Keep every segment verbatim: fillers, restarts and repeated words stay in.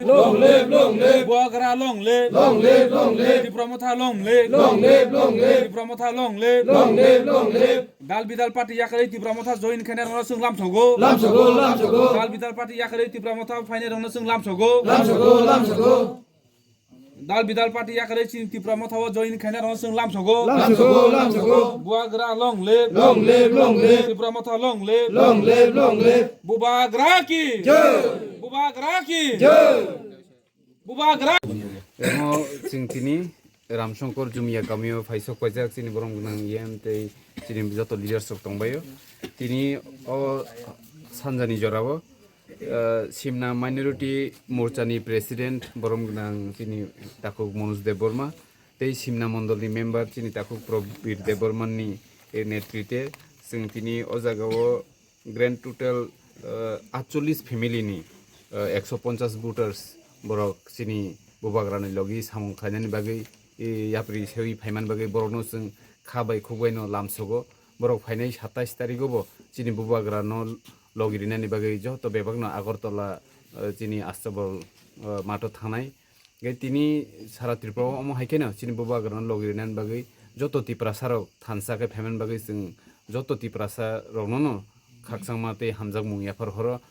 Long live, long live. Bubagra long live. Long live, long live. Tipra Motha long live. Long live, long live. Tipra Motha long live. Long live, long live. Dal bidal party yakarwi Tipra Motha join khainai rokno chwng lamsogo. Lamsogo, lamsogo. Dal bidal party yakarwi Tipra Motha phainai rokno chwng lamsogo. Lamsogo, lamsogo. Dal bidal party yakarwi chini Tipra Motha o join khainai rokno chwng lamsogo. Lamsogo, lamsogo. Bubagra long live. Long live, long live. Tipra Motha long live. Long live, long live. Bubagra ki. Jai. Bubagra ki. Jai. Bubagra. Omo chwng tini Ramshankar Jumia kamio phaisok paijak chini borom gwnang E M tei chini joto leaders rok tongbaio. Tini o sanjani jorao, eh, Simna Minority Morcha ni President borom gwnang chini takhuk Manoj Debbarma tei Simna Mondol ni member chini takhuk Probir Debbarma ni, eh, netrite chwng tini o jagao grand total, eh, atchollis family ni, eh, ekso ponchas voters borok chini Bubagra ni logi samung khlainani bagwi, eh, yapri sewi phaimani bagwi borokno chwng kha bai khuk bai no lamsogo. Borok phainai satais tarigo bo chini Bubagra no logi rinani bagwi joto bebak no Agartala, eh, chini Astabol, eh, mato thangnai. Hingke tini sara Tripura o omo hai kheno chini Bubagrano logi rinani bagwi joto Tiprasa rok thansa khe phaimani bagwi chwng joto Tiprasa rokno no khakchangma tei hamjakmung yaphar horo.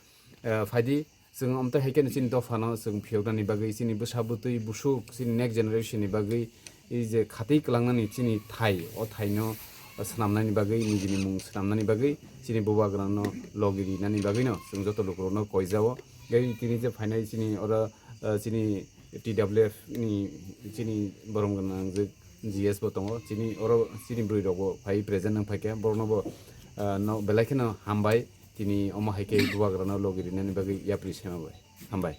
Eh, phaidi chwng amtwi hai kheno chini dophano chwng phiyoknani bagwi, chini bwsa bwtwi busuk, chini next generation ni bagwi, ei je khatwi kwlangnani chini thai, o thaino swnamnani bagwi, nijini mung swnamnani bagwi chini Bubagrano logi rinani bagwino chwng joto lukurokno koijao. Tei tini je phainai chini oro, eh, chini T W F ni chini borom gwnang je G S bo tongo, chini oro chini bwrwi rokbo phai present wng phaikha, borokno bo, eh, no belai kheno hambai, tini omo hai khe Bubagrano logi rinani bagwi yapri sema bai. Hambai.